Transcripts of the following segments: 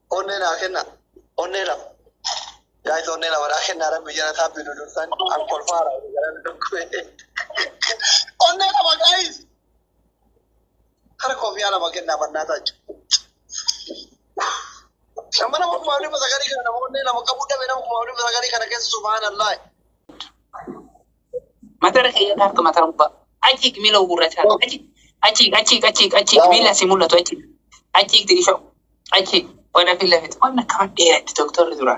Onnee naa kenna. Onnee lama. Guys, onnee lama naa kenna. Rabbi jala taappi dudursan an kolfaara. Onnee lama, guys. Kara koofiyaa lama kennaa bannaa taaju. Nama 2900 kana, nama onnee lama qabu dhabe, nama 2900 kana keessa, subhaanallah. Matara kiyya harka matara gubbaa. Achi miila gurraacha. Achi achi achi achi achi miila si mul'atu achi. Achi xiqqisho. Achi wada fi lafit. Waan akkama dheeratti doktorri dura.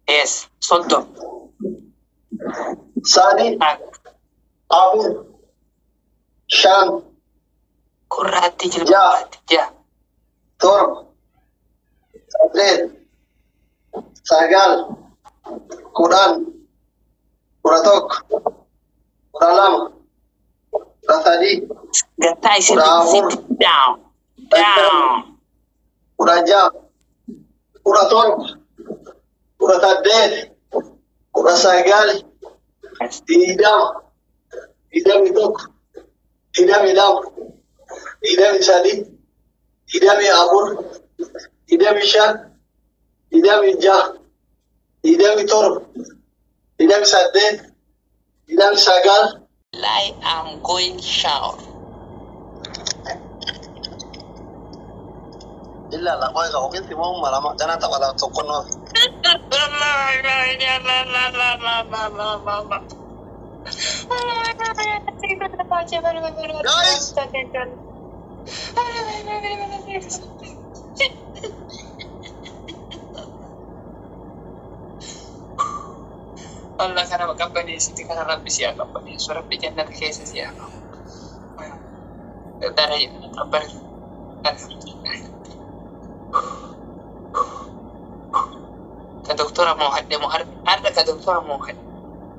Yes, 30. 3, 4, 5, Kurraatti jilba 6, gurraatti. 6. 7, 8, 9, 10, 11, 12, 13, Gattaa isin 14, sit down. Down. 16, 17, 18, 19, 20, 21, 22, 23, 24, 25, 26, 27, 28, 29. Like I'm going shower. Illa la qoy ka oginti mo malama gana tapha la tokkonnoo. Guys! Allah kana qabbaneessiti, kana Rabbi si haa qabbaneessu, Rabbi jannata keessa si haa qabu. Dara qabbane. Ka doktora moo hadhe moo har'a, ka doktora moo hadhe,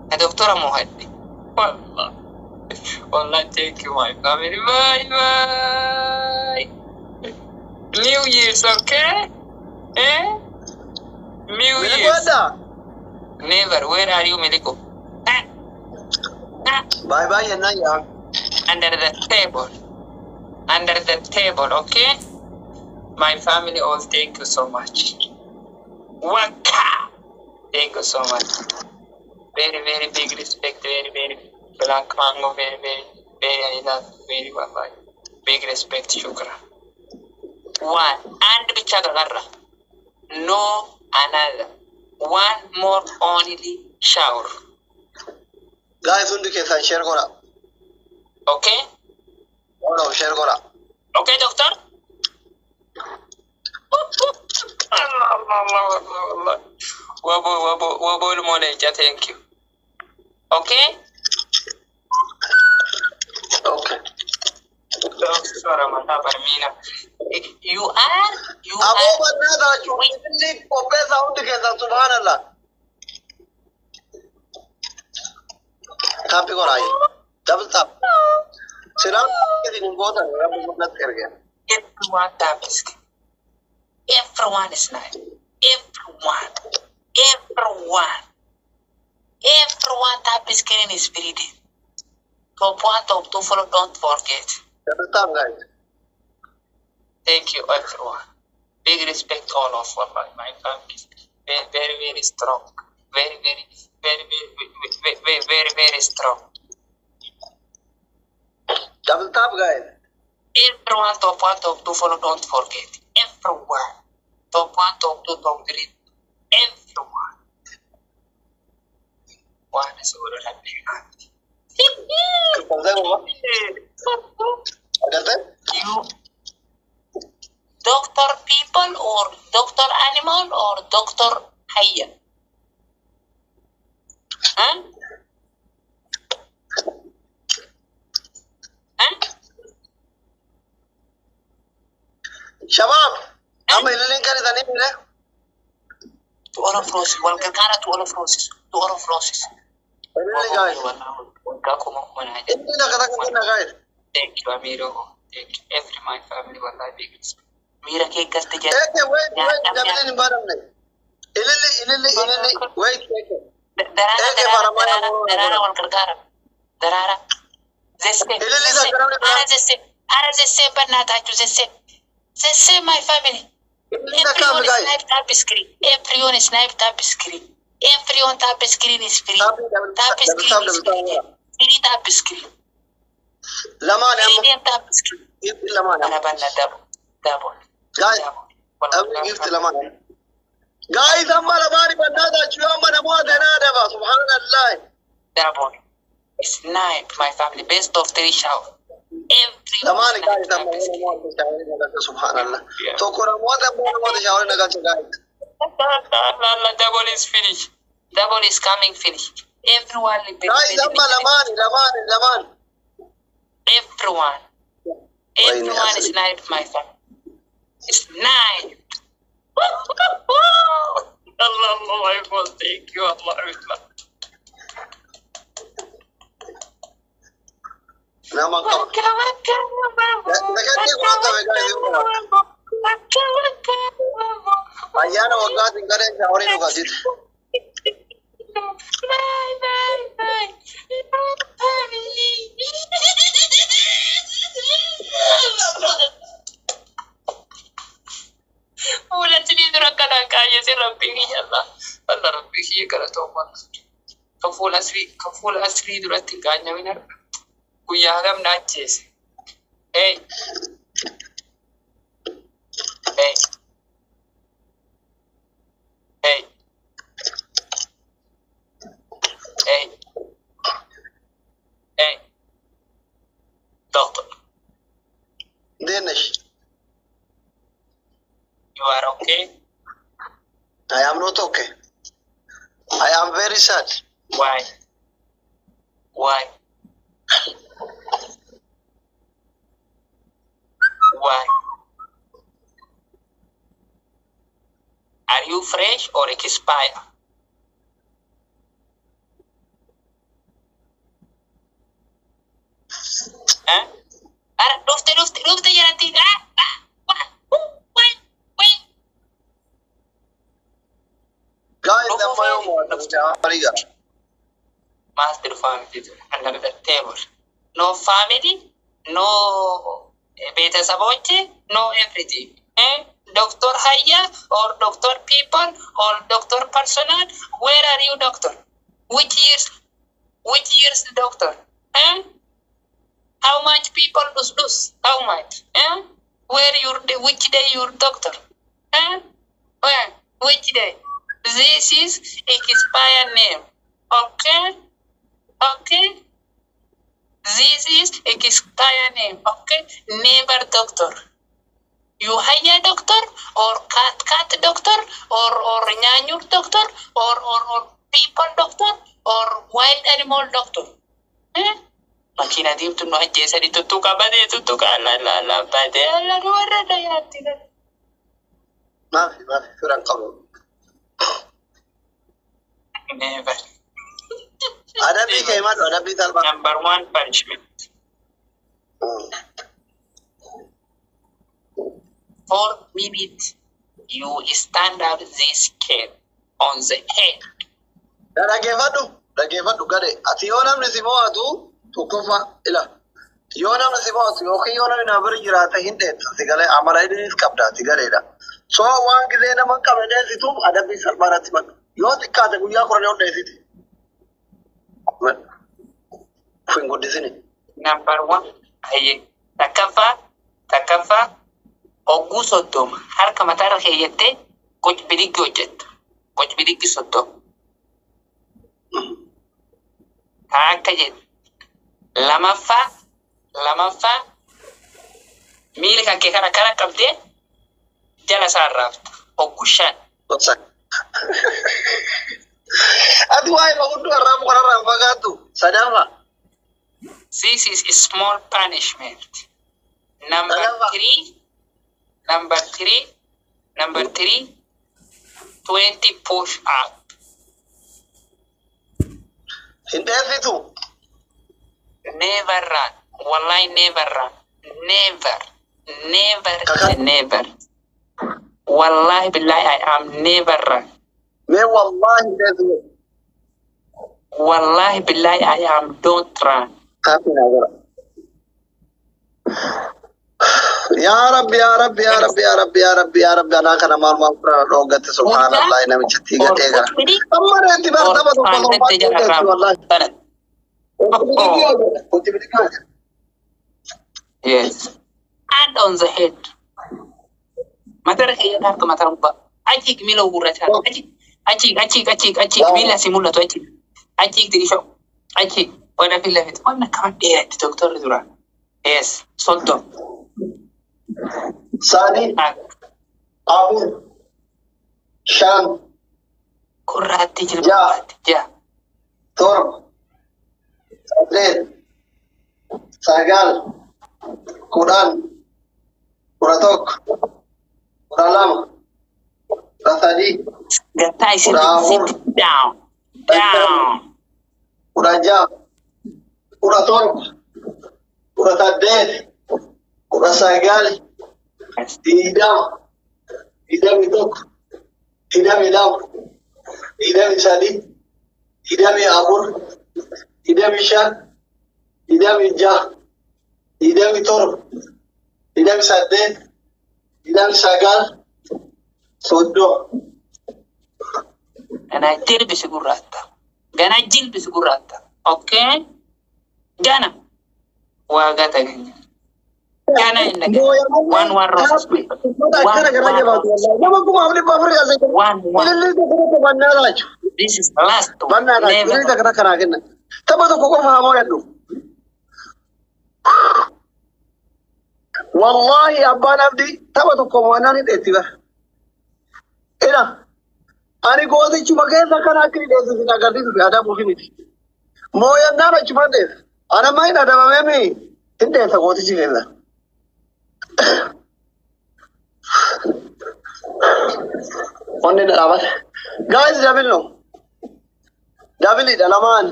ka doktora moo hadhe. Wallah. Wallah, thank you, my family. Bye bye. New Year's, okay? Eh? New Miliko Year's. adda. Never. Where are you, Miliko? Ah, ah. Bye bye jennaan yaa. Under the table. Under the table, okay? My family all, thank you so much. Waka! Thank you so much. Very, very big respect. Very, very black mango. Very, very, very, I love very well. Big respect, shukran. One. And ብቻ ቀረ. No another. One more only shower. Guys, hundi keessan share godha. Okay? Follow, share godha. Okay, doctor? Allah, Allah, Allah, Allah, Allah. Wabo, wabo, wabo, ilmoo, thank you. Okay? Okay. Doctor mataa barmiina. You Aboo are, bannaa taachuu ililli qopheessaa hundi keessan, subhaanallah. Tap godhaa. Double tap. Silaa isin hin gootan Rabbi natti erge. Everyone tap is Everyone is nice. Everyone. Everyone. Everyone tap screen is free. Top one, top two, follow, don't forget. Double tap, guys. Thank you, everyone. Big respect all of my family. Very, very, very strong. Very, very, very, very, very, very, very, very strong. Double tap, guys. Everyone top one, top two, follow, don't forget. Everyone. Top one, top two, top three. Everyone. One is all Rabbi. Agartee baba? Agartee? You doctor people or doctor animal or doctor hayya? Huh? Huh? Shabaab, amma ililiin kan isaanii mire? To all of roses. Wal gargaara, to all of roses. To all of roses. Ililli, guys. Waggaa 1000 naa jedhe. Inni takka takka kenna, guys. Thank you, Amiro. Thank you. Every my family, wallahi, big respect. Miira kee galte jedhe. Eeke, wait, wait, doubleiin hin baadamne. Ililli, ililli, ililli, wait, eeke. Daraara, Eeke, daraara, faramaa daraara, namoota daraara, wal gargaara. Daraara. Zesse, Ililli zesse, takka namni biraa. Ara zesse, ara zesse, በእናታችሁ zesse. The same, my family. Lakkaa'ame Everyone guys. snipe tap screen. Everyone snipe tap screen. Everyone tap screen is free. Taappii Tap double screen tap is double tap free. godha. Free tap screen. Lamaan Free amma. them tap screen. Gifti lamaan Kana amma. banna double. Double. Guys, Double. every gift lamaan. Guys, amma lamaani bannaataachuu amma namoota naa daba. Subhanallah. Double. Snipe, my family. Best of three shower. Everyone Lamaani snipe guys tap amma screen. namoota shaaworii nagalcha subhanallah. Yeah. Tokko namoota amma namoota shaaworii nagalcha guys. Double is finished. Double is coming finished. Everyone Guys, amma lamaani lamaani lamaan. Everyone. Wayne Everyone asli. snipe, my family. Snipe. Allah, Allah, I will thank you, Allah. Allah. Nama qaba. Waka, waka, Sakandii kudhan tabe guys. waka, waka, waka. Ayyaana waggaatiin gareen shaaworii nu galchite. Bye, bye, bye. Family. Fuula sinii dura kanaan kaayyee rabbii kiyya Allah. Allah rabbii kiyya galatoommaa. Kan fuula asrii kan fuula asrii duratti hin kaanyamin har'a. Guyyaa hagam na ajjeese. Hey. Hey. Hey. Hey. Hey. Doctor, Deenish. you are okay? I am not okay. I am very sad. Why? Why? Why? Are you fresh or expire? Eh? Ara, dhufte dhufte dhufte jedhatti. Ah, ah, wa, uh, wait, wait. Guys, amma yoo mo'atan shaaworii gala. Master family under the table. No family, no ቤተሰቦች, no everything. Eh? Doctor Haya or doctor people or doctor personal, where are you, doctor? Which years? Which years, doctor? Eh? How much people lose lose? How much? Eh? Where your which day your doctor? Eh? Where? Which day? This is expired name. Okay? Okay? This is expired name. Okay? Never doctor. You hire doctor or cat cat doctor or nyanyur doctor or people doctor or wild animal doctor. Eh? Makiina diimtuu nu ajjeesanii tuttuqa badee tuttuqa la la la badee alla nu warra dayaatti. Maafi maafi firan qabu. Never. Adabbii kee himadhu adabbii salphaa. Number one punishment. 4 minutes you stand up this chair on the head. Dhaggeeffadhu dhaggeeffadhu gade ati yoo namni si mo'atu tokkoffaa ila yoo namni si mo'atu yookiin yoo namni na bira jiraate hin dheessa si galee amala idiliis qabda ati gareedha. So waan gisee nama hin qabne dheessituuf adabbii salphaa irratti madhu. Yoo xiqqaate guyyaa 10 yoo dheessite. Uf hin guddisini. Number one, hayyee takkaffaa takkaffaa hogguu 30 harka mataarra keeyyattee qoc bidiggi hojjetta. Qoc bidiggi 30. Haa akka jedhu. Lamaffaa lamaffaa miila kan kee kana kana qabdee jala isaa raafta. Hogguu 5. Ati waa'ee hunduu har'aa kanarraa hin fagaattu. Sadaffaa. This is a small punishment. Number Sadaffaa. three, number three, number three, 20 push up. Hin dheessitu. Never run. Wallahi, never run. Never. Never, Kaka- never. Wallahi, billahi, I am never run. Mee wallaahi hin dheessitu. Wallahi, billahi, I am don't run. Kaaffii naa godha. Yaa Rabbi, yaa Rabbi, yaa Rabbi, yaa Rabbi, yaa Rabbi, yaa Rabbi, anaa kana maal maal fira dhooggatte, subhaanallah, namichatti gadhee gara. Amma reetti bar tapha tokko Faantetti jala torbaatti wallahi. Sana. Wanti bidigaa jedha. Yes. Hand on the head. Matara kiyya harka mataa gubbaa. Achi miila gurraacha. Achi achi achi achi achi miila si mul'atu achi. Achi xiqqisho. Achi wada fi lafit. Wanna kama dheeratti doktorri dura. Yes. 30. 3, 4, 5, Gurraatti jilba 6, gurraatti. 6. 7, 8, 9, 10, 11, 12, 13, Gattaa isin 14, sit down. Down. 16, 17, 18, 19, 20, 21, 22, 23, 24, 25, 26, 27, 28, 29, 30. Ganaa jilbisi gurraatta. Ganaa jilbisi gurraatta. Okay? Gana. Waagaa taganya. Gana hin dhageenye. One one roses. Akkana gara jabaatu wallahi. Nama 4,400 asii. One one. Ililli tokko bannaa laachu. This is last one. Bannaa laachu. Never. Ililli takka takka naa kenna. Tapha tokko qofa haa mo'adhu. Wallahi abbaan abdii tapha tokko mo'annaan hin dheetti bara. Ila ani gootichuma keessa kana akka hin dheessisin agarsiisu adabuufi miti. Mooyannaan achuma dheessa. Ana amma hin adabamee mi hin dheessa gootichi keessa. Onni dhaabate. Guys, double no. Double dha lamaan.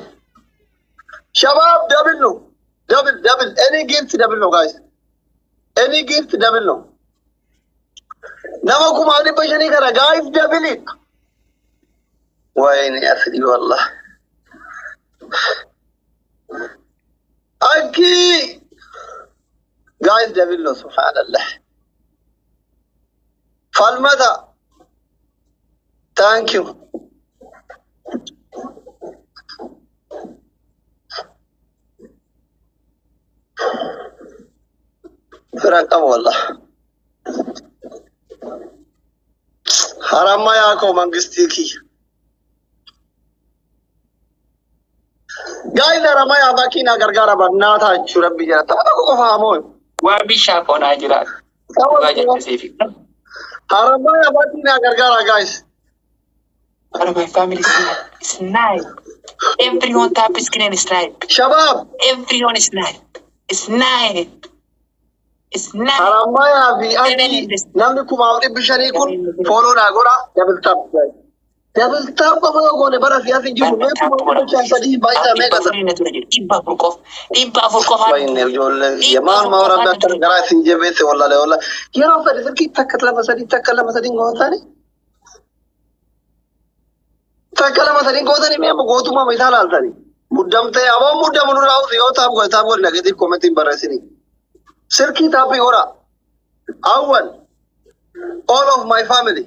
Shabaab, double no. Double, double. Any gift double no, guys. Any gift double no. Nama 500,000 kana, guys, double it. Wayni asli wallah. Akki. Guys, double no, subhanallah. Falmata. Thank you. Firan qabu wallah. Harammayaa koo mangistii kiyya. Guys, harammayaa bakkiin gargaara barnaataa jechuu rabbi jira. Tapha tokko qofa haa moo'u. Waa bishaa koonaa jiraatu. Dhugaa jette seefi. Harammayaa bakkiin gargaara, guys. One of my family snipe. Everyone tap screen and snipe. Shabaab. Everyone snipe. Snipe. Snipe. Harammayaa fi akki namni 500,000 kun follow naa godha, double tap. Double tap qofa yoo goone bara siyaasni jiru mee 503,000 baay'isaa meeqa ta'a? 400 na tura jiru. 400 qofa. 400 qofa. Wayne ijoolleen maal maa rabbi akkana garaa isin jabeesse wallahi wallahi. Yeroo fedhe silkii takka lama sadii takka lama sadii gootani. Takka lama sadii gootani mee amma gootummaa isaa laaltani. Muddamtee aboon muddamu nurraa ufi yoo tap godhe tap godhe negative commentiin barreessini. Silkii taappii godha. Awwal. All of my family.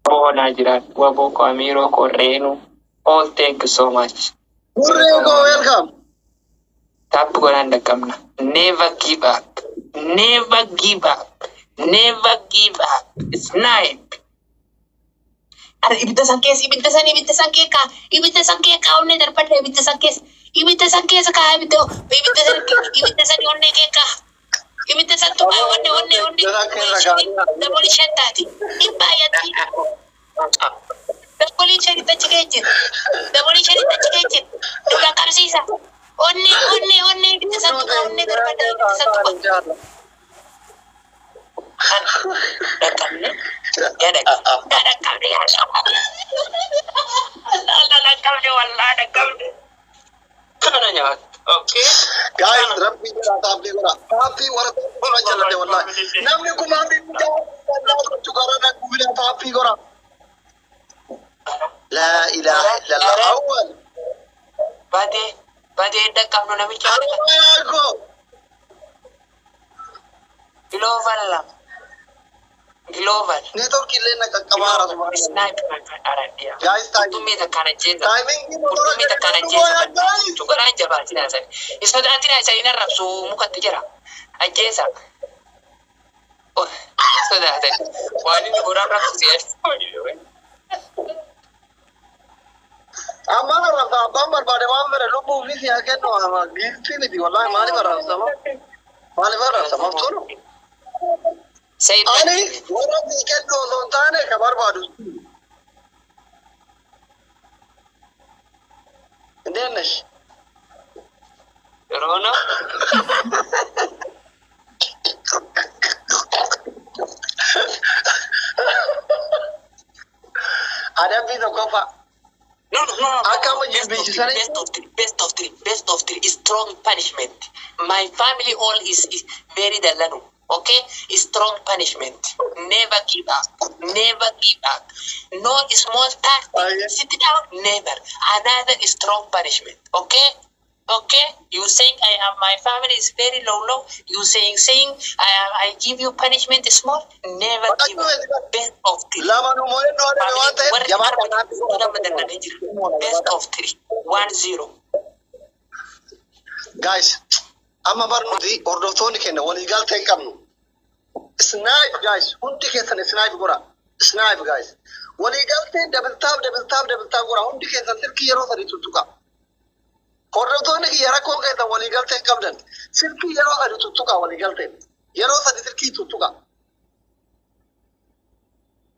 Boonaa jiraatu. Waboo ko Amiiroo ko Reenu. All thank you so much. Gurree koo, welcome. Tap godhaan dhaqqabna. Never give up. Never give up. Never give up. Snipe. Ara ibidda san keessa, ibidda san, ibidda san keessa, ibidda san keessa onnee darbadha, ibidda san keessa, ibidda san keessa kaa, ibidda, ibidda san, ibidda san onnee keessa, ibidda san tuqaa, onnee, onnee, onnee dabalii shan taati dhibba ayyaatti dabalii shanitti achi ga'ee jira, dabalii shanitti achi ga'ee jira, dhugaa qabsiisa, onnee, onnee, onnee, ibidda san tuqaa, onnee darbadha, ibidda san tuqaa. Dhaqqabne yaa dhaqqabne yaa dhaqqabne wallaa dhaqqabne kana nyaatu. Okay. Guys, rabbi jedha taappii godha. Taappii warra taappii godha jallate wallahi. Namni 500,000 gara gubina taappii godha. Laa ilaaha illallah. Awwal. Badee badee dhaqqabnu namicha. Harammayaa koo. Global lama. Global. Network illee na qaqqabaara. Snipe my friend. Aradhiya. Guys, time. Qurxummii takkaan ajjeesa. Timing Qurxummii takkaan ajjeesa. Cuqalaan jabaatina isani. Hin sodaatina, isa hin arrabsu, mukatti jira. Ajjeesa. Sodaatan. Waan inni godhaan rabsu si. Amma arrabsa, abbaan barbaade waan fedhe lubbuu fi siyaa kennu ama giiftii miti, wallahi. Maaliif arrabsama? Maaliif arrabsa? Maftuunu. Sayid. Ani warra sii kennu osoo hin taane ka barbaadu. እንዴት ነሽ? ጥሩ ነው። Adabbii tokkoffaa. No, no, no, no. Akka amma Best of three, jibbisiisanii. best of three, best of three, best of three is strong punishment. My family all is very dallanu. Okay? Strong punishment. Never give up. Never give up. No small tactic. Aye. Sit down. Never. Another strong punishment. Okay? Okay? You saying I am my family is very low low. You saying I am I give you punishment small. Never give up. Best of three. Lama nu mo'ee nu adabe waan ta'eef Warri jabaa arba kanaatti nama dallanee jira. Best of three. 1-0. Guys, amma bar nuti hordoftoonni keenya waliigaltee hin qabnu. Snipe, guys, hundi keessan snipe godha. Snipe, guys. Waliigaltee double tap, double tap, double tap godha. Hundi keessan silkii yeroo sadi tuttuqa. Hordoftoonni kiyya, rakkoon keessan waliigaltee hin qabdan. Silkii yeroo sadi tuttuqa waliigalteen. Yeroo sadi silkii tuttuqa.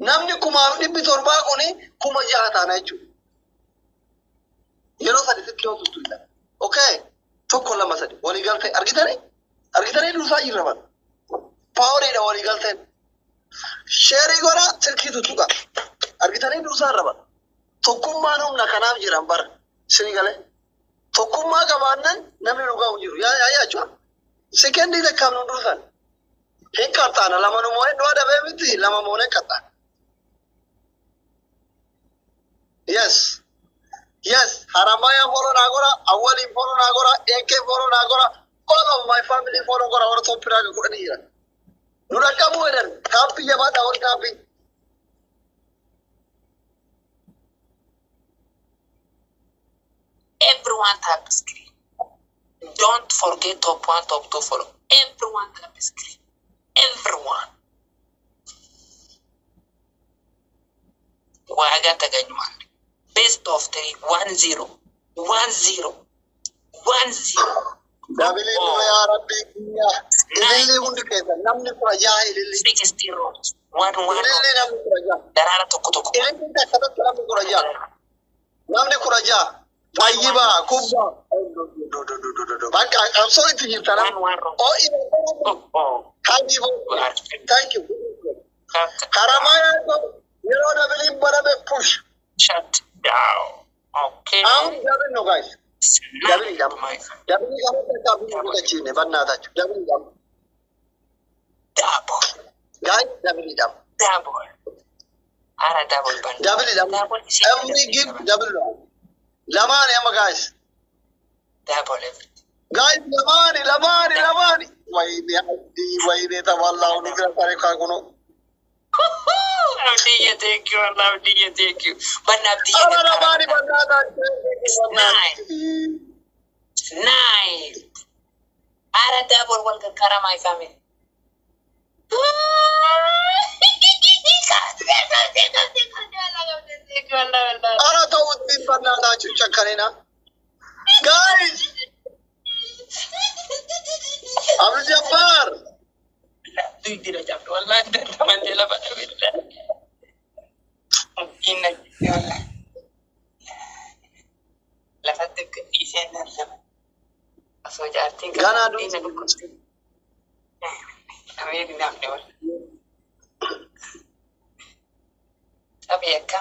Namni 1700 kuni 6000 taana jechuudha. Yeroo sadi silkii yoo tuttuqa. Okay. Tokko, lama, sadi. Waliigaltee argitanii? Argitanii, dursaa jirra bara. Poweriidha waliigalteen. Share godha, silkii tuttuqa. Argitanii, dursaa irra bara. Tokkummaan humna kanaaf jiran bara. Sini galee. Tokkummaa qabaannan namni dhugaa hin jiru. Yaa yaa yaa jechuudha. Sekendii takkaaf nu dursan. Hin qaxxaana, lama nu mo'ee nu adabee miti, lama moonee qaxxaana. Yes. Yes. Haramaya follow naa godha. Awwaliin follow naa godha. AK follow naa godha. All of my family follow godha. Warra Itoophiyaa 10 jiran. Nu dhaqqabuu jedhan. Tap jabaadha, warri tap. Everyone tap screen. Don't forget top one, top two follow. Everyone tap screen. Everyone. ዋጋ ተገኝቷል። Best of three, 1-0, 1-0, 1-0. Double yaa rabbii kiyya. Ililli hundi keessan namni 16 ililli. 60 rose, 1-1. Ililli namni 16. Daraara tokko tokko. Ililli takka namni 16. Namni 16. Tayyibaa kubbaa. Bakka qabsoo itti jirta One namni. one rose. Oh, Oh, Tayyiboo. you are Thank you. Haramayaa yeroo doubleiin baname push. Shut down. Okay. አሁን double ነው, guys. Double Snipe, my friend. Double qabata double fudhachiine በእናታችሁ double double. Double. Guys, double double. Double. አረ double ban. Double double. Double. Every gift double ነው። Lamaani amma, guys. Double everything. Guys, lamaani, lamaani, lamaani. ወይኔ አብዲ፣ ወይኔ ተባላሁ ንግረ ታሪካ ኩኖ። አብዲዬ, thank you. Allah, አብዲዬ, thank you. በና አብዲዬ። አረ lamaani በእናታችሁ። Nine. Nine. አረ double wal gargaara, my family. አረ ተውት በእናታችሁ ጨከኔና guys. አብዱ ጀባር። Duydira cabde wallahi dandamante lafa dhabilla. Inna wallahi. Lafatti dhiiseen lama. Osoo jaartiin Ganaa diina dhukkubsi. Ameeri naafne wal. Taphee akka.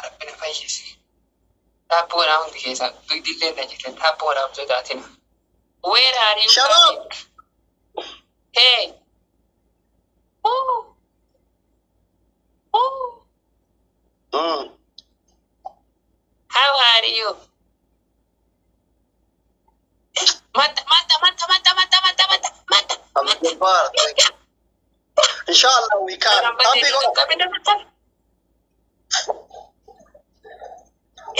Rabbi na fayyise. Tap godhaa hundi keessaa duydillee na jirte, tap godhaa hin sodaatina. Where are you Shabab. coming? Hey. Oh. Oh. How are you? Mata, mata, mata, mata, mata, mata, mata. Jabbar, thank you. Inshallah we can. Happy go.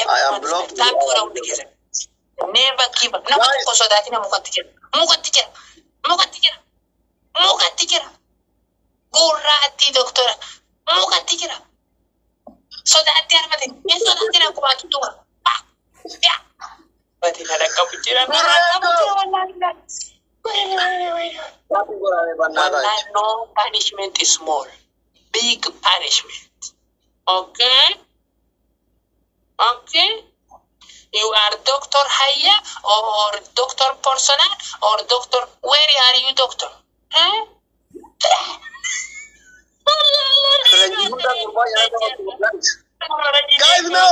I am blocked. Tap godha hundi keessan. Never give up. Nama Guys. Tokko sodaatina mukatti jira. Mukatti jira. Mukatti jira. Mukatti jira. Gurraattii doktora. Mukatti jira. Sodaatti harmate. Hin sodaatina akkuma ati tuqa. Yaa. Bati na dhaqqabu jira. Na dhaqqabu jira wallaahi. Wayii wayii wayii. Happy go bannaa Wallahi no punishment is small. Big punishment. Okay? Okay? You are Doctor Haya or Doctor Personal or Doctor, where are you, doctor? Huh? Faranjii hunda gurbaa yaada guys. Guys, now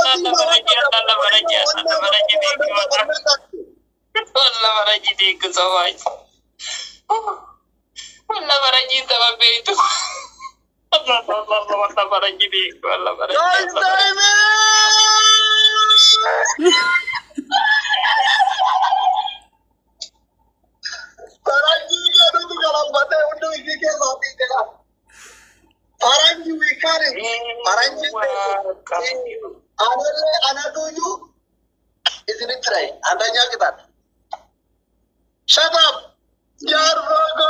Wallah Faraji, thank you so much. Wallah Faraji tababeetu. Allah Allah Allah, wallah Faraji, thank you. Wallah Faraji. Guys, timing! Faranjii jedhutu galambatee hunduu isii keessaa dhiite. Faranjii we can it. Faranjii anallee anatuyyuu isinitti dhahe አንደኛ ቅጣት Shut up! Jaarsooko,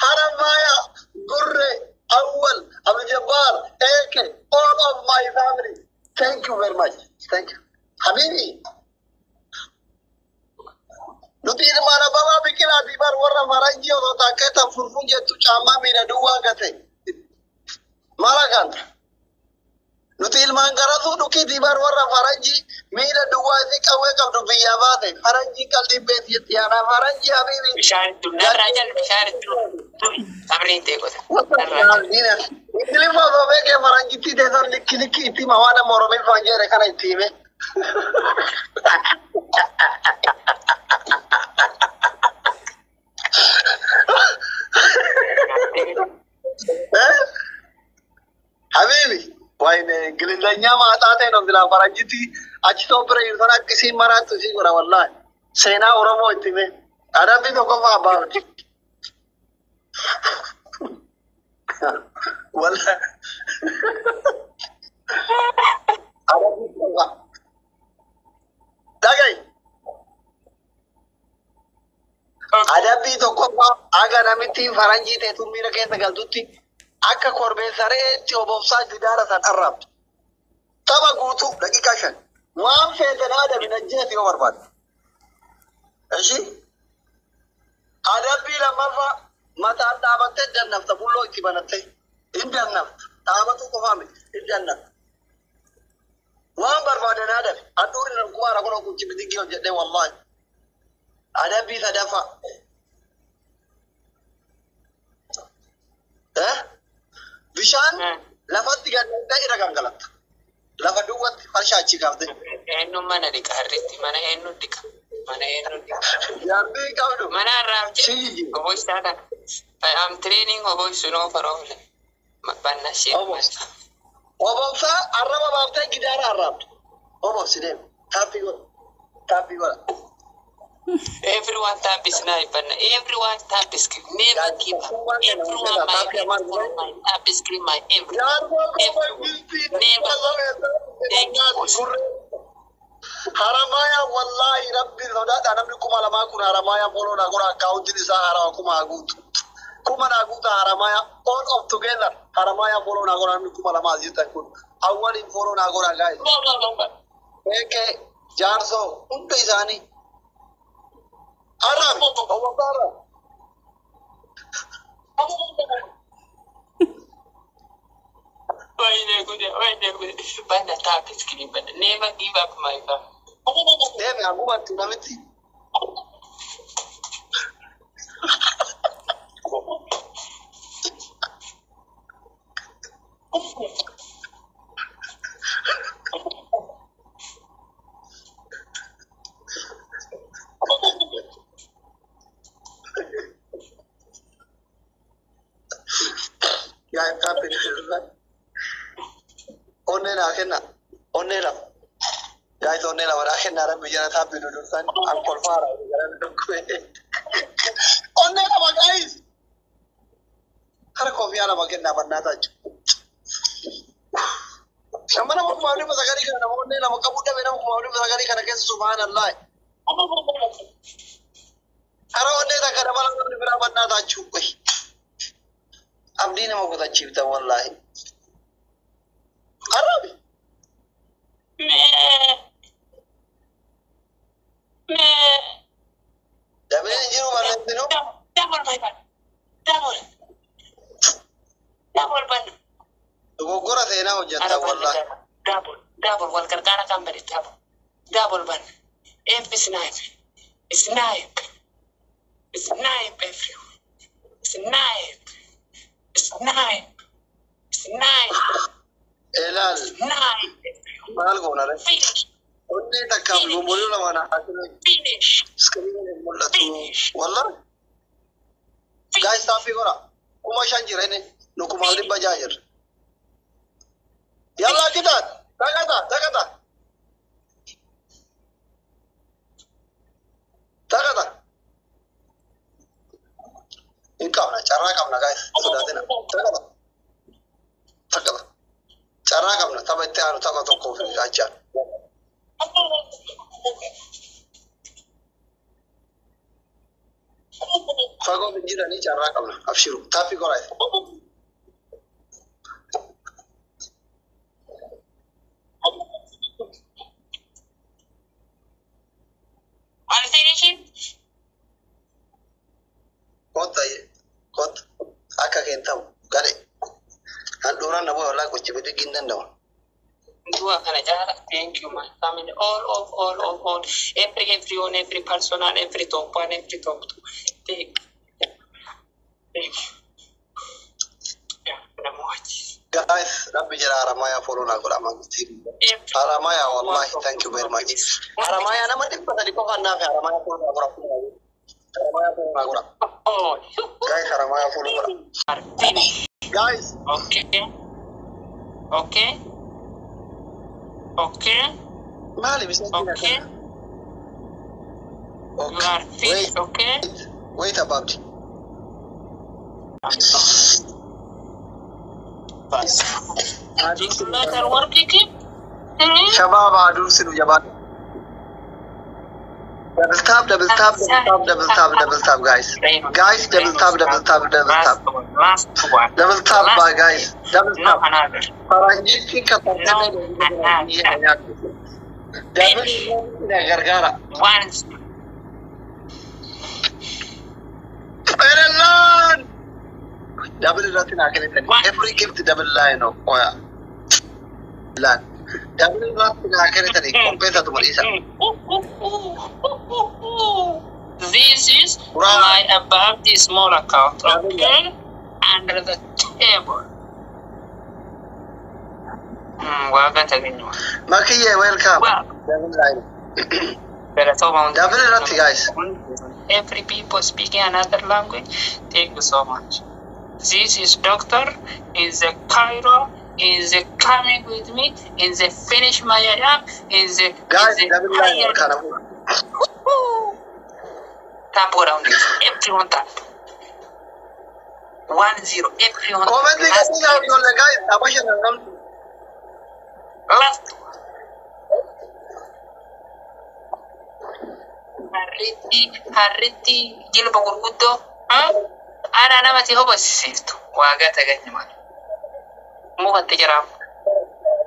Haramaya, Gurre, Awwal, Abdul Jabbar, Eke, all of my family. Thank you very much. Thank you. Habibi. Nuti ilmaan abbabaa biqilaa bar warra faranjii osoo taakkeetan furfun jettu caammaa miidha duwwaa gate. Maal akanta? Nuti ilmaan garasuu dhukiitii bar warra faranjii miila duwwaa isii qawwee qabdu biyyaa baate. Faranjii qalbii beeti jetti yaana faranjii habibi. Bishaan itti narraa jala bishaan itti qabriin ta'e godha. Narraa jala. Ingiliffa osoo beekee faranjittii teessan likki likki itti hima waan amma Oromiffaan jedhe kana itti hime. Eh? Habibi, wayne እንግሊዘኛ ማጣቴ ነው silaa faranjitti achi ta'u bira jirtu sana akka isiin maraattu isii godha wallaahi. Seenaa Oromoo itti hime. Adabbii tokkoffaa abbaa miti. Wallaahi. Adabbii tokkoffaa. Dhaga'i. Adabbii tokkoffaa aga namitti faranjii ta'e tun miira keessa galtutti akka korbeessa re'eetti obobsaa jidaara san arraabdu. Tapha guutuu daqiiqaa 5. Waan feeten adabi najjeesi yoo barbaade. Ishi? Adabbii lammaffaa mataan dhaabattee dannafta bulloo itti banattee. Hin dannafta. Dhaabatu qofaa miti. Hin dannafta. Waan barbaadan adabi. Handhuurri nan kumaara kun kunchi bidigii hojjedhee wallaahi. Adabbii sadaffaa. Eh? Bishaan lafatti gad irra gangalatta. Lafa duwwaatti farshaa achi kaaftee. Eenyu mana dhiqa harreetti? Mana eenyu dhiqa? Mana eenyu dhiqa? Jaartii qabdu. Mana har'aaf jedhe. Siiji. Obbo Isaadha. I am training obbo Isunoo Faroole. Banna shee. Obbo. Obomsaa arraba baaftee gidaara arraabdu. Obomsi deema. Taappii godha. Taappii godha. Everyone tap is snipe banna. Everyone tap is screen. Never give up. Everyone my everyone my tap is screen my everyone. Jaartii Never. Thank you, boss. Haramaya wallahi rabbi sodaadha namni 2000 kun haramaya follow na godha akkaawuntiin isaa harawa kuma guutu. Kuma naa guuta haramaya all of together haramaya follow na godha namni 2000 as jirtan kun. Awwaliin follow na godha guys. Beekee jaarsoo hunda isaanii. Arraabi. Obbo Arraabi. Wayne gude, wayne gude. Banna tap screen banna. Never give up my family. Deeme hagumatti namitti. Yaa taappii onnee naa kenna. Onnee lama. Guys onnee lama naa kenna rabbi jala taappii dudursan an kolfaara. Onnee lama guys. Hara koofiyaa lama kennaa bannaataa jechuudha. Nama 1900 kana namoonni lama qabu dhabe nama 1900 kana keessa subhaanallah. Hara onnee takka dabala namni biraa bannaataa jechuudha. Abdii nama kutachiifta wallaahi. Araabi. Dabeen hin jiru barreessinu. Double my man. Double. Double ban. Dogoggora seenaa hojjetta wallaahi. Double. Double. Wal gargaara kan bade double. Double ban. Every snipe. Snipe. Snipe everyone. Snipe. Snipe. Snipe. Ilaal Snipe everyone. maal goona re? Finish. Onnee takkaaf gomboluu lama na haasine Finish. iskiriiniin hin mul'atu. Wallaahi. Gaayis taaffii godha. 5000 jira inni nu 1600 jirra. Yallaa kitaat. Takata takata. Takata. Hin qabna carraa qabna gaayis sodaatina. Takata. Takata. Carraa qabna tapha itti aanu tapha tokkoof achaan. Fagoo hin jiranii carraa qabna abshiru taaffii godhaa. Are you finishing? Kota kota akka keen ta'u gade handhuuraan na bu'e wallaahi gochi bidii hin danda'u. Dua kana jaala. Thank you, my family. All of all of all. Every everyone, every personal, every top one, every top two. Thank you. Thank you. Yeah, nama wajji. Guys, rabbi jira Haramaya follow naa godha mangutti. Every Haramaya wallahi thank you very much. Haramaya nama 300 qofaan naafe Haramaya follow naa godha. Haramaya follow naa godha. Oh, Guys, Haramaya follow godha. are finished. Guys, Okay. Okay. Okay. maali bishaan Okay. You are finished. Wait, Okay. wait about. This letter working? Shabaab aduun sinu jabaa. Double tap, double tap, double tap, double tap, double tap, guys. Guys, double tap, double tap, double tap. Last one. Last one. Double tap, Last guys. Double No tap. another. Faranjiitti kafatanii double gargaara. One. Ferelaan! Double irratti naa kennitani. Every gift double line of oya. Line. Double irratti naa kennitani. Qopheessatu mul'isa. This is Right. my above the small account, okay? Under the table. Waaqa taginyo. Makiyyee welcome. Well, Double line. Galatoomaa. Double irratti guys. Every people speaking another language, thank you so much. This is doctor in the Cairo, in the coming with me, in the finish my app, in the Guys, in the double line kana. Tap around it. Everyone tap. 1-0. Everyone. Comment Last, gadii gaa ijoollee guys. Tapha shanan namni. last one. Harritti harritti jilba gurguddoo. Ana namatti hobosiiftu. Waagaa taganya maal. Mukatti jiraam.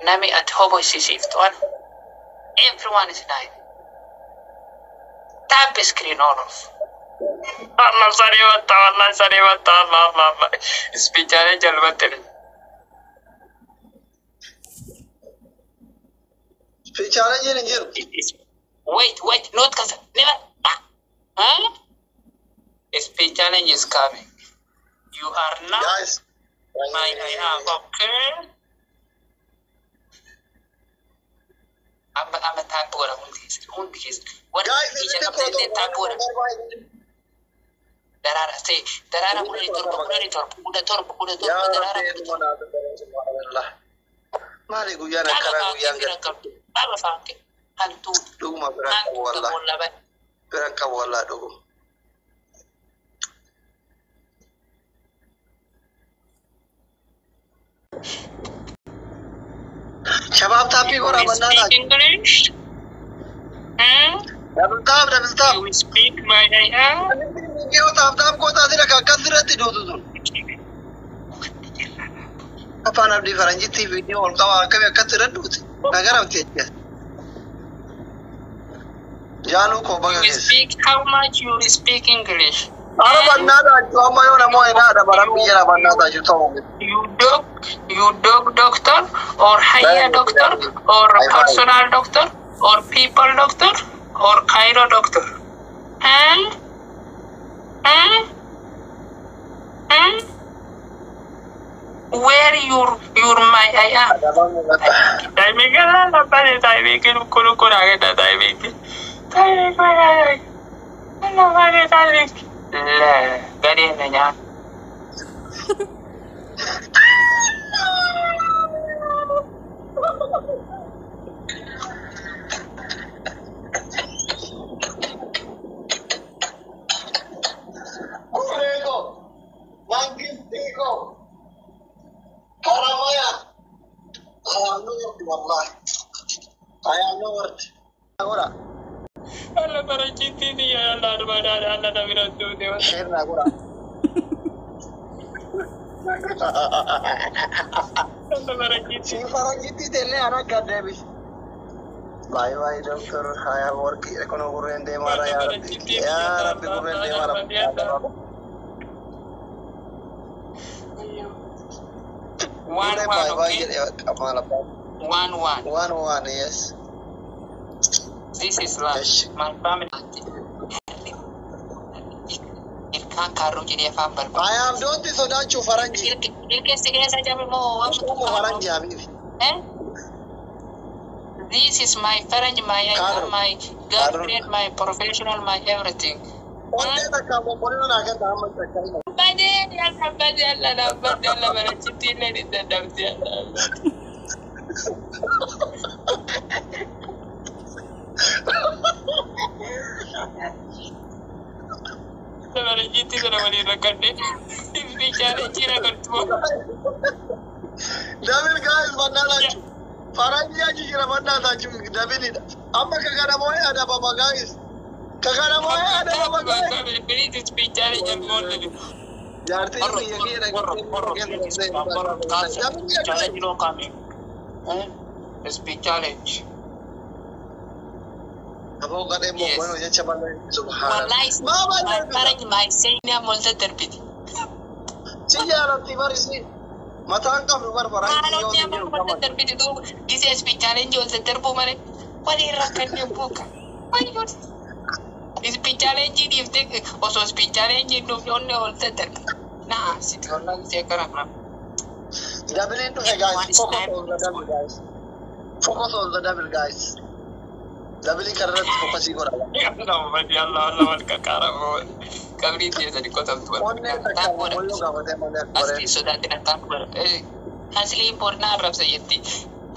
Nami ati hobosiiftu. Ana. Everyone is nine. Tap screen all off. Allah saree watta, Allah saree watta, Allah Allah Allah. Ispichaalee jalbatte. Fiichaalee hin jiru. Wait, wait, not cancel. Never. Ah. Huh? Speed challenge is coming. You are not Guys. my I am. Okay. Amma amma tap godha hundi keessa. Hundi keessa. Warri Guys, ija qabdan tap godha. Daraara ta'e daraara 17 17 17 17 Yaa daraara Rabbi 17. Maali guyyaan Dhaba akkanaa faanke guyyaan bira gadi qabdu. Dhaba faanke. Hantuuta. dhuguma biraan qabu Hantuuta wallaahi boolla bane. biraan qabu wallaahi dhuguma. Shabaab taappii You godhaa speak bannaadhaa. English? Hmm? Double tap, double tap. You speak my am? Yoo tap tap gootaa sira kan akkas irratti duutu sun. Afaan abdii faranjitti viidiyoo ol qabaa akkamii akkas irra duute. Nagaramte jechuudha. Jaaluu koo baga You keessa. speak how much you speak English? Ara Hmm? bannaadhaa jiru amma yoo namoo inaadha baran biyya bannaadhaa jiru ta'uu. You dog doctor or hire doctor or personal doctor or people doctor or Cairo doctor? Hmm? Hmm? Hmm? Where your my I am? Gadeen na nyaata. Gurree koo, mangistii koo, haramaya. I am no word, wallahi. I am no word. Godha. Alla barachiitti xiyya alla arbaadhaan alla na bira duute. Share naa godha. Alla barachiitti. Si faranjitti tellee ana gaddeebi. Bye bye doctor. I am working. Kono gurreen deemaara yaa Rabbi. Yaa Rabbi gurreen deemaara. One Gurreen one, bye bye okay? jedhee maal abbaa. 1-1. 1-1, yes. This is love. Yes. My family. Ilkaan kaarruu jedhee afaan balbala. I am don't sodaachuu faranji. Ilkeessi keessa jabe moo waan Umu faranji habibi. Eh? This is my friend, my Kaarruu. my girlfriend, my professional, my everything. Onnee takka boqqolloo naa kenna amma takka hima. Badee yalla badee yalla dhaabbadde yalla barachitti illee ni dadhabdi yalla. Barachitti sana waliin rakkadhe. Bichaara jira galtuu. Double guys bannaadhaa jiru. Faranji achi jira bannaadhaa jiru doubleidha. Amma ka kana moo'ee adabama guys. Ka kana moo'ee adabama guys. Jaartiin biyya kee dhaqxee. Challenge no coming. Speech challenge. Aboo gadhee boqqolloo jecha bal'aa subhaanallah. Wallahi, Maa my bal'aa parents, my senior molta darbiti. Si jaalatti barisi. Mataan qabdu bar faranji yoo Maaloo si jiru molta qaban. darbiti duuba gisee speech challenge olta darbuu malee waliin rakkannee buuka. Wayyoo. Speech challenge dhiiftee osoo speech challenge hin dhufne onnee olta darbi. Naa siti wallahi gisee kana kana. Doubleiin dhufe guys. Focus on the double guys. Focus on the double guys. Doubleii kanarratti focusii godha. Yalla yalla wal qaqaara qabrii teessanii qotamtu. Onnee takka boqqolloo gaafatee malee akka Asli baree. sodaatina taap godha. Asliin bornaa arrabsa jetti.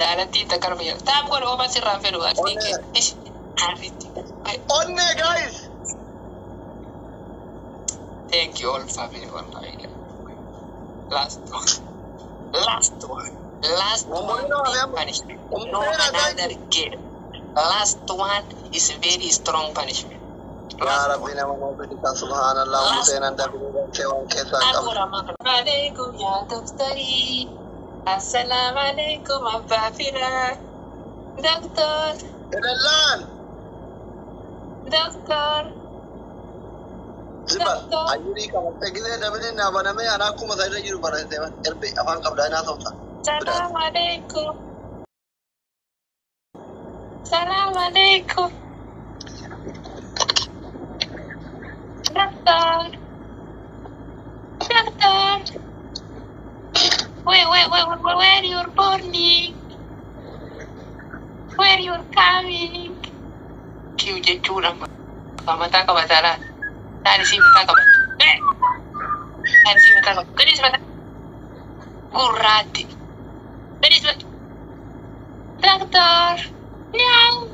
Daalattii takka arba jedha. Taap godha oomaa sirraan fedhu asliin kee. Harritti. Onnee guys. Thank you all family wallahi. Last one. Last one. Last one big punishment. No another game. Last one is very strong punishment. Yaa Last Rabbi one. nama nama subhaanallah Last seenan doubleii galtee waan keessaa hin qabne. Alaikum ya daktari. Assalamu alaikum Abba Fira. Doctor, Edellaan doctor, Zibal doctor. ayyurii qabattee gisee doubleiin naa banamee anaa akkuma isa irra jiru banatee erbe afaan qabdaa inaa sobta. Salam alaikum. Salam alaikum. Doctor, doctor. Wait, wait, wait, wait, where you're burning? Where you're coming? Kiu jechuun amma mataa qabataa laata? Taan isii mataa qabattu. Eh! Taan isii mataa qabattu. Gadis mataa. Gurraatti. Gadis mataa. Doctor. No.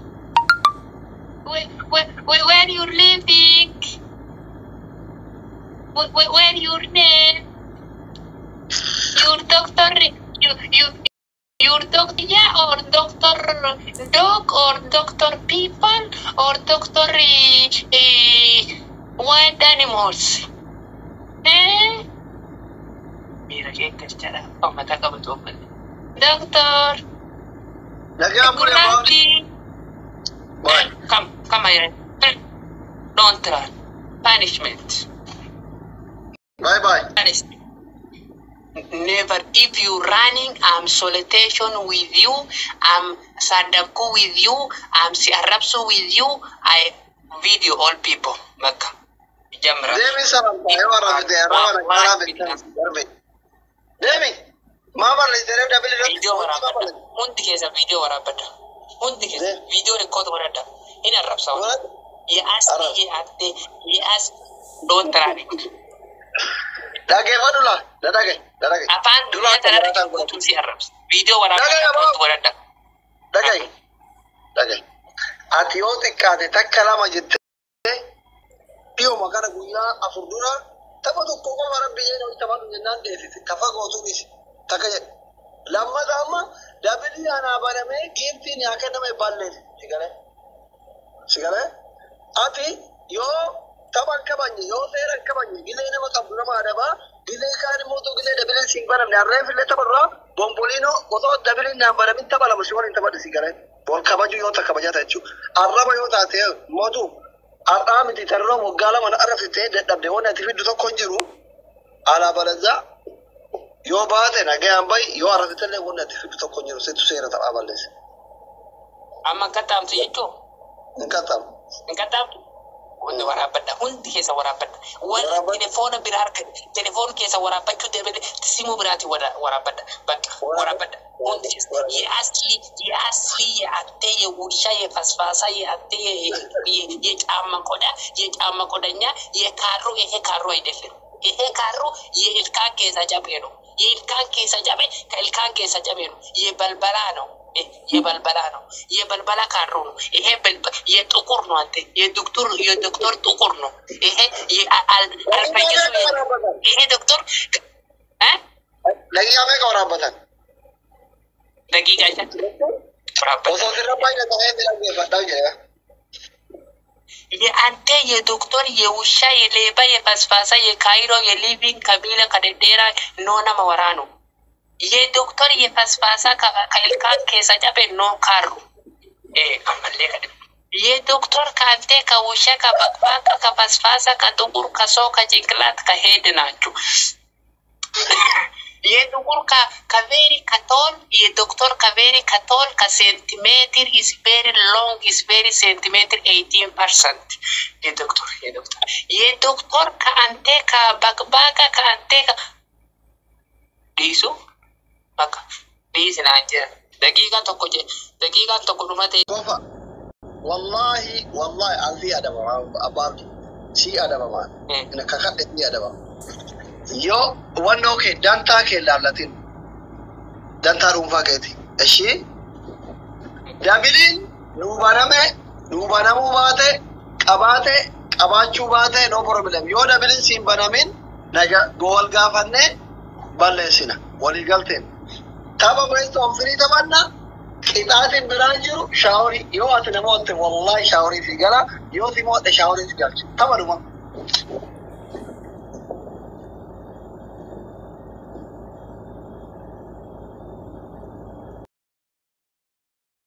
Where you're living? Where your name? Your doctor, You your doctor, yeah, or doctor dog or doctor people or doctor wild animals. Eh? Mira kee akkas jedha. Mataa qabatu obbolle. Doctor. Nagaan buli abbaa abdii. Gurraattii. Bye. Come, come here. Don't run. Punishment. Bye bye. Punishment. Never. If you running, I'm solicitation with you. I'm sadabku with you. I'm si arrabsu with you. I video all people. Makka. Jamra. Deemi salantaa yoo arrabite arraba na karaa beektan darbe. Deemi. Maa barreessite double irratti? Video waraabadha. Hundi keessa video waraabadha. Hundi keessa video record godhadha. Hin arrabsa. የአስሊ የአቴ የአስ don't run. Dhageeffadhu laa. Na dhagaye. Na dhagaye. Afaan Dura duniyaa akka tanarra barataan guutuun godhatu. si arrabsa. Video waraabadha. Post godhadha. Dhagaye. Dhagaye. Ati yoo xiqqaate takka lama jettee dhiyooma kana guyyaa 4 dura tapha tokko qofa rabbi jeen hojii taphadhu jennaan dheessite. Tafa gootuunis takka jedhe. Lammata amma double anaa banamee giftiin yaa kenname balleesse. Sigalee. Sigalee. Ati yoo tapha hin kabajne, yoo seera hin kabajne, gilee nama qabdu nama adabaa, gilee kaan immoo utuu gilee doubleiin siin banamne harreef illee tapharraa bomboliinoo osoo doubleiin naan banamin tapha lama si waliin taphadhe si galee. Wal kabaju yoo takka kabajata jechuudha. Arraba yoo taate mootu har'aa miti tarroo waggaa 2 na arrabsitee dadhabde wanni ati fiddu tokko hin jiru. Alaa balazaa yoo baate nagayaan bahi, yoo arrabsitellee wanni ati fiddu tokko hin jiru, situ seera taphaa balleesse. Amma hin qaxxaamtu jechuun. Hin qaxxaamu. Hin qaxxaamtu. Hundi waraabbadha. Hundi keessa waraabbadha. Warri Waraabbadha. telefoona bira harka telefoon keessa waraabbachuu dabale simuu biraati waraabbadha. Bakka waraabbadha. Hundi keessa. የአስሊ የአስሊ የአቴ የውሻ የፈስፋሳ የአቴ የጫማ ቆዳ የጫማ ቆዳኛ የካሩ ይሄ ካሩ አይደለም። ይሄ ካሩ የኢልካን ኬሳ ጨቤ ነው። የኢልካን ኬሳ ጨቤ ከኢልካን ኬሳ ጨቤ ነው። የበልበላ ነው። የበልበላ ነው። የበልበላ ካሩ ነው። ይሄ የጥቁር ነው። አንተ የዶክተር ጥቁር ነው። ይሄ አልፈጅሱ ይሄ ዶክተር እ Daqiiqaa meeqa waraabbatan? ደቂቃ 5 waraabadha. Osoo sirra baay'ee ta'ee si dhaggeeffadhaa jedhe. የአንተ የዶክተር የውሻ የሌባ የፈስፋሳ የካይሮ የሊቪንግ ከቢለ ከደዴራ ኖ ነመ ወራኑ የዶክተር የፈስፋሳ ከኢልካን ኬሳ ጨቤ ኖ ካሩ አመሌ ከድ የዶክተር ከአንተ ከውሻ ከበቅባቃ ከፈስፋሳ ከጥቁር ከሰው ከጭንቅላት ከሄድ ናችሁ። የጥቁር ከ very ከ tall የዶክተር ከ very ከ tall ከሴንቲሜትር is very long is very ሴንቲሜትር 18% የዶክተር ከአንተ ከበቅባቃ ከአንተ dhiisu bakka dhiisi naan jedha daqiiqaan tokko jedhe daqiiqaan tokko dhumate. Qofa. Wallaahi wallaahi an si adabama abbaa abdii. Si adabama. Kakadhe si adabama. Yoo hubannoo kee dantaa kee laallatin dantaa dhuunfaa keeti. Ishii doubleiin nuu baname nuu banamuu baate qabaate qabaachuu baate no problem. Yoo doubleiin siin banamin naga wal gaafannee balleessina walii galteen. Tapha best of three taphanna qixaatiin biraan jiru showerii yoo ati nama watte wallahi showerii si gala, yoo si mo'atte showerii si galcha tapha dhuma.